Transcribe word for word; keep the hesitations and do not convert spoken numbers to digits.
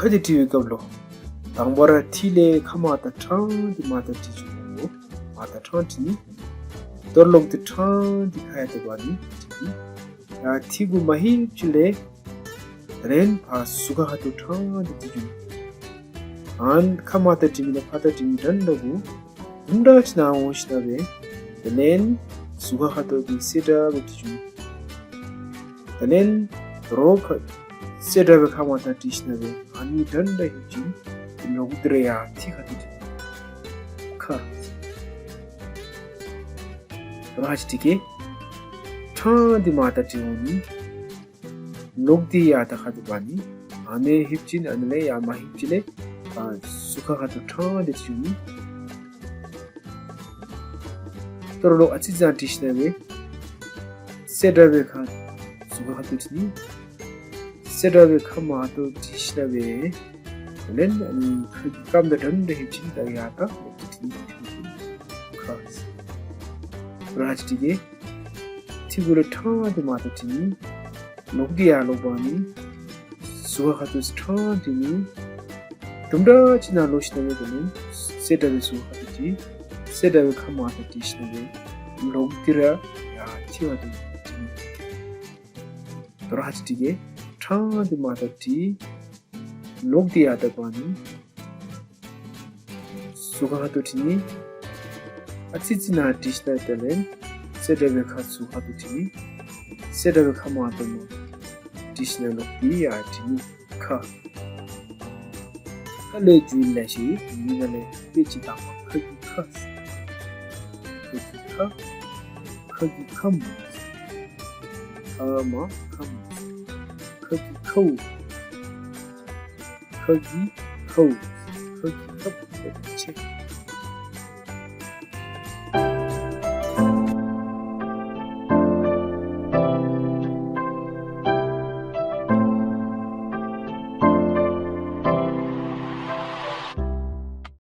ཁ་འདི་བྲི་བའི་སྐབས་ལུ་དང་པ་ར་ཐིག་ལེ་ཁ་མར་ལྟ་ཕྲང་སྟེ་མར་ལྟ་བྲི་ཞིནམ་ལས་མར་ལྟ་ཕྲང་བྲི་ནི། དོར་ལོག་སྟེ་ཕྲང་སྟེ་ཁ་ཡར་ལྟ་འབག་ནི་བྲི་ནི། ཡར་ཐིག་གུ་མ་ལྷོད་ཅིག་ལས་དེ་ལས་ཕར་ཟུར་ཁ་ཁ་ཐུག་ཕྲང་སྟེ་བྲི་ཞིནམ་ལས་ཨ་ནི་ཁ་མར་ལྟ་བྲི་མི་དང་ཕར་ལྟ་བྲི་མི་འདྲན་འདྲ་གུ་དུམ་གྲ་ཅིག་ནང་འོང་ཞིནམ་ལས་དེ་ལས་ཟུར་ཁ་ཁ་ཐུག་གི་གསལ་དྲགས་སྦེ་བྲི་ཞིནམ་ལས་དེ་ལས་རོགས་ཁ་གསལ་དྲགས་སྦེ་ཁ་མར་ལྟ་བྲི་ཞིནམ་ལས་ཨ་ནི་འདྲན་འདྲ་ལྷོད་ཅིག་ལོག་སྟེ་ར་ཡར་ཐིག་ཁ་ཐུག་བྲི་ནི། ཁ་ར་ཅིག་དེ་གིས་ཕྲང་སྟེ་མར་ལྟ་བྲི་འོང་ནི། ལོག་སྟེ་ཡར་ལྟ་ཁ་ཐུག་འབག་ནི། ཨ་ནི་ལྷོད་ཅིག་ཨ་ནི་ལས་ཡར་མ་ལྷོད་ཅིག་ལས་ཨ་ཟུར་ཁ་ཁ་ཐུག་ཕྲང་སྟེ་བྲི་ནི། དོར་ལོག་ཨ་ཙི་ཙི་བྲི་ཞིནམ་ལས་གསལ་དྲགས་སྦེ་ཁ་ཟུར་ཁ་ཁ་ཐུག་བྲི་ནི། གསལ་དྲགས་སྦེ་ཁ་མར་ལྟ་བྲི་ཞིནམ་ལས་དེ་ལས་ཨ་ནི་ཁ་གི་སྐམ་དང་འདྲན་འདྲ་ལྷོད་ཅིག་ད་ཡར་ལྟ་ལོག་སྟེ་བྲི་ནི། ཁ་ར་ཅིག་དེ་གིས་ཐིག་གུ་ལས་ཕྲང་སྟེ་མར་ལྟ་བྲི་ནི། ལོག་སྟེ་ཡར་ལོག་འབག་ནི། ཟུར་ཁ་ཁ་ཐུག་ཕྲང་བྲི་ནི། དུམ་གྲ་ཅིག་ནང་ལོག་ཞིནམ་ལས་དེ་ལས་གསལ་དྲགས་སྦེ་ཟུར་ཁ་ཁ་ཐུག་བྲི། གསལ་དྲགས་སྦེ་ཁ་མར་ལྟ་བྲི་ཞིནམ་ལས་ལོག་སྟེ་ར་ཡར་ཐིག་ཁ་ཐུག་བྲི་ནི། དོ་ར་ཅིག་དེ་གིས་ཕྲང་སྟེ་མར་ལྟ་བྲི། ལོག་སྟེ་ཡར་ལྟ་འབག་ནི། ཟུར་ཁ་ཁ་ཐུག་བྲི་ནི། ཨ་ཙི་ཙི་ནང་བྲི་ཞིནམ་ལས་དེ་ལས་གསལ་དྲགས་སྦེ་ཁ་ཟུར་ཁ་ཐུག་བྲི་ནི། གསལ་དྲགས་སྦེ་ཁ་མར་ལྟ་མར་བྲི་ཞིནམ་ལས་ལོག་སྟེ་ཡར་བྲི་ནི། ཁ། ཁ་ལས་རྒྱུད་ལས་ཤེས་མི་ནང་ལས་དཔེ་ཅིག་དང་པ་ཁ་གི་ཁ། ཁ་གི་ཁ། ཁ་གི་ཁམས། ཁ་མ་ཁམས། ཁ་གི་ཁཝ། ཁ་གི་ཁཝ། ཁ་གི་ཁབ་ཁབ་ཆེ།